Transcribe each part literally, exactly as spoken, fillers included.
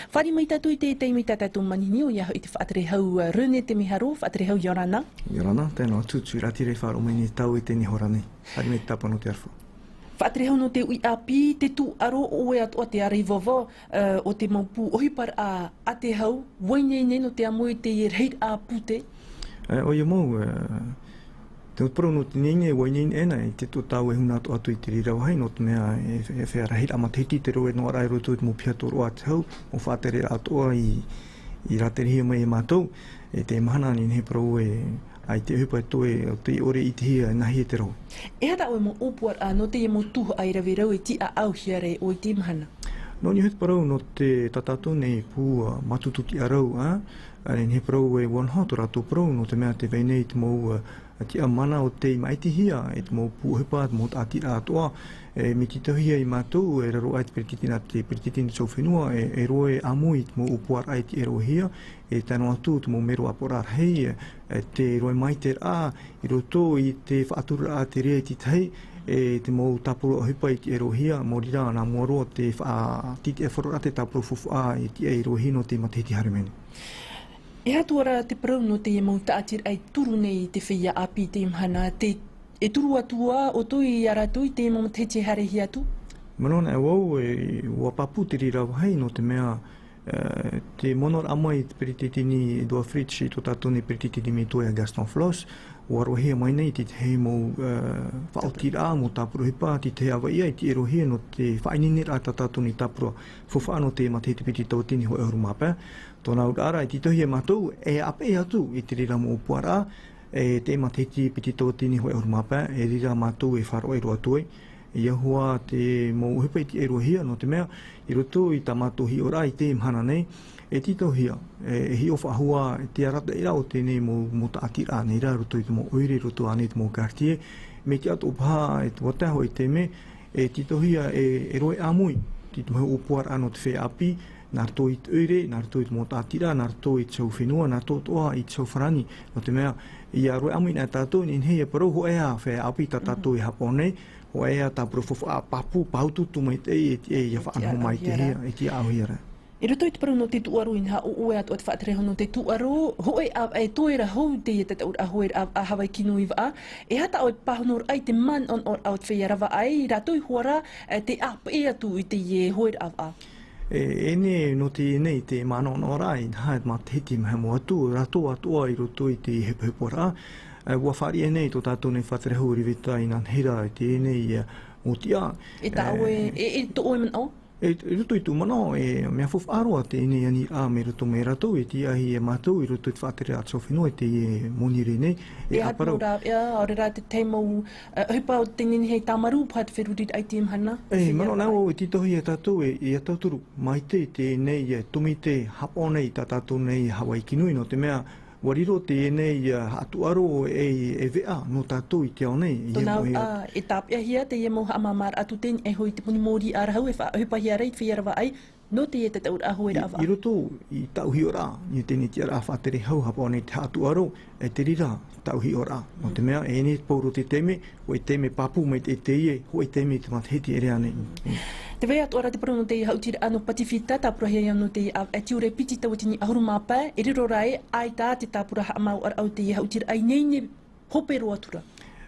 Fāriʻi mai tātou i te taime i tā tātou manihini, ʻoia hoʻi te faʻatere hau, ā, René Temeharo, faʻatere hau, ʻia ora na. ʻIa ora na, tae noa atu Tuira Tirei e faʻaroʻo mai nei tāua i teie hora nei. Fāriʻi mai te tāpaʻo nō te aroha. Faʻatere hau nō te uʻi ʻāpī, te tūʻaro, ʻo ʻoe atoʻa te ārai vauvau, ā, o te mau pū ʻohiparaʻa a te hau, ʻua ineine nō te amo i te rahiraʻa pūtē. Ā, ʻoia mau, ā, te parau nō te ineine, ʻua ineine ʻena, i te tō tāua e huna atoʻa atu i te reira vāhi, nō te mea e, e feiā rahiraʻa matahiti te roʻe noa ra i roto i te mau piha tōroʻa a te hau, mau faʻatereraʻa atoʻa i, i rāterehia mai e mātou, e te mahana nei, e parau e, ʻaita e ʻohipa e toe, ʻo tē ʻore i ʻitehia e nāhea te rohe. E aha tā ʻoe mau ʻōpuaraʻa nō teie mau tuhaʻa e rave ra e tiʻaʻauhia ra ʻoe i teie mahana? Nō niʻa iho te parau nō te, tā tātou nei pū, ā, mātutu tiʻarau, ā, ā, e nehenehe e parau e ʻua noho tō rātou parau, nō te mea tē vai nei te mau, ā, tiʻamana ʻo tei māʻitihia e te mau pū ʻohipa, te mau tāʻatiraʻa atoʻa, e, mea tītauhia e mātou, e raro aʻe te peretiteni, te peretiteni tau fenua, e, e roʻe ʻāmui i te mau ʻōpuaraʻa e tiʻarohia, e tae noa atu te mau mero ʻāpoʻoraʻa rahi, e, e te roʻe maitaʻiraʻa i roto i te faʻatururaʻa a te reira i te tahi, e te mau tāpura ʻohipa i tiʻarohia, maori rā nā mua roa te faʻa-, te, te faʻaroʻoraʻa te tāpura faufaʻa i tiʻarohia nō te matahiti haere mai nei. E aha atu ra te parau nō teie mau tāʻatiraʻa e turu nei i te feiā ʻāpī i teie mahana, te, e turu atu ā ʻoutou ia rātou i teie mau matahiti e haerehia atu? Manaʻo anaʻe vau, e, ʻua pāpū te reira vāhi, nō te mea, ā, te monoraʻa mai te peretiteni Édouard Fritch i tō tātou nei peretiteni metua ia Gaston Flosse, ʻua roʻohia mai nei te tahi mau, ā, faʻaotiraʻa, mau tāpura ʻohipa, te tahi ʻāvaʻe ia i tiʻarohia nō te faʻaineineraʻa tā tātou nei tāpura faufaʻa nō te matahiti piti tauatini hōʻē ʻahuru mā pae. Tōna auraʻa ra, e tītauhia e mātou, e ʻāpeʻe atu i te reira mau ʻōpuaraʻa, e te matahiti piti tauatini hōʻē ʻahuru mā pae, e reira mātou e faʻaroʻo roa atu ai. ʻIa hua te mau ʻohipa i tiʻarohia, nō te mea, i roto i tā mātou hiʻoraʻa i teie mahana nei, e tītauhia, e, e hiʻo faʻahou ā te arataʻiraʻa o teie nei mau, mau tāʻatiraʻa nei rā, i roto i te mau ʻoire, i roto ānei i te mau quartier, mea tiʻa atoʻa paha, e te, ʻua tae hoʻi te mea, e tītauhia, e, e roʻe ʻāmui, i te mau ʻōpuaraʻa nō te feiā ʻāpī, nā roto i te ʻoire, nā roto i te mau tāʻatiraʻa, nā roto i te hau fenua, nā roto atoʻa i te hau farāni. Nō te mea, ʻia roʻe ʻāmui nei tātou, e nehenehe e parau, hōʻē ā feiā ʻāpī tā tātou e haʻapaʻo nei, hōʻē ā tāpura faufaʻa pāpū, pāutuutu maitaʻi, e, e, ʻia faʻanaho mai i te hia, e tiʻaʻauhia ra. I roto i te parau nō te tūʻaro, inaha ʻo ʻoe atoʻa te faʻatere hau nō te tūʻaro, hōʻē ā, e toe ra hou teie tataʻuraʻa hoeraʻa a Hawaiki Nui Vaʻa, e aha tā ʻoe pāhonoraʻa i te manaʻonaʻoraʻa o te feiā ravaʻai, rātou hoʻi rā, e, tē ʻāpeʻe atu i teie hoeraʻa vaʻa? E, e nehenehe nō teie nei te manaʻonaʻoraʻa, inaha e matahiti maha mau atu, rātou atoʻa i roto i te hepoheporaʻa, e, ʻua fāriʻi nei tō tātou nei faʻatere hau Rivita Inanahira i teie nei, e, mau tiʻa. E tā ʻoe, e, e tō ʻoe manaʻo? E, i roto i tōʻu manaʻo, e mea faufaʻa roa teie nei aniraʻa mai roto mai iā rātou, e tiʻa ai e mātou i roto i te faʻatereraʻa a te hau fenua i teie, e, moni rē nei, e aha te mau rāveʻa, ʻaore rā te tahi mau, e, ʻohipa o tē nehenehe e tāmarū paha te feruriraʻa i teie mahana? E, manaʻo anaʻe vau e tītauhia e tātou, e, ʻia tauturu maitaʻi teie nei, e, tōmite haʻapaʻo nei i tā tātou nei Hawaiki Nui, nō te mea, ʻua riro teie nei, ā, haʻatūʻaro e, e veʻa nō tātou i te ao nei, i te mau, ā, e tāpeʻahia teie mau haʻamāmāraʻa tūteni, e hoʻi te moni mōrī ʻārahu e faʻaʻohipahia ra i te feiā ravaʻai, nō teie tataʻuraʻa hoeraʻa vaʻa. I, i roto i tāʻu hiʻoraʻa, i teie tiʻaraʻa faʻatere hau haʻapaʻo nei te haʻatūʻaro, e te reira tāʻu hiʻoraʻa. Nō te mea, e nehenehe te pau roto i te taime, hōʻē taime pāpū maitaʻi teie, hōʻē taime i te matahiti e ʻere ānei. Tē vai atoʻa ra te parau nō teie haʻutiraʻa nō Patifita, tāpurahia nō teie ʻāvaʻe tiʻa piti tauatini ʻahuru mā pae, e riro rā ē, ʻaita te tāpura haʻamāuʻaraʻa o teie haʻutiraʻa i nehenehe hope roa atu ra.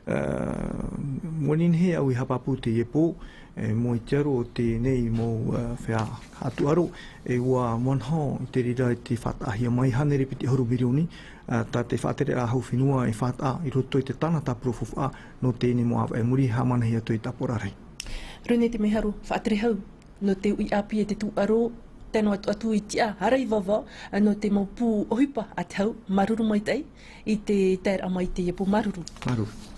Ā, ʻua nehenehe au i haʻapāpū teie pō, e, mai te aro o teie nei mau, ā, feiā haʻatūʻaro, e ʻua manaʻo i te reira i te faʻataʻahia mai hānere piti ʻahuru mirioni, ā, tā te faʻatereraʻa a te hau fenua e faʻataʻa i roto i te tāna tāpura faufaʻa nō teie nei mau ʻāvaʻe i muri, haʻamanahi atu i te ʻāpoʻoraʻa rahi. René Temeharo, faʻatere hau nō te uʻi ʻāpī e te tūʻaro, tae noa atu, atu i te ʻārai vauvau, ā, nō te mau pū ʻohipa a te hau, māuruuru maitaʻi i te taeraʻa mai i teie pō, māuruuru. Māuruuru.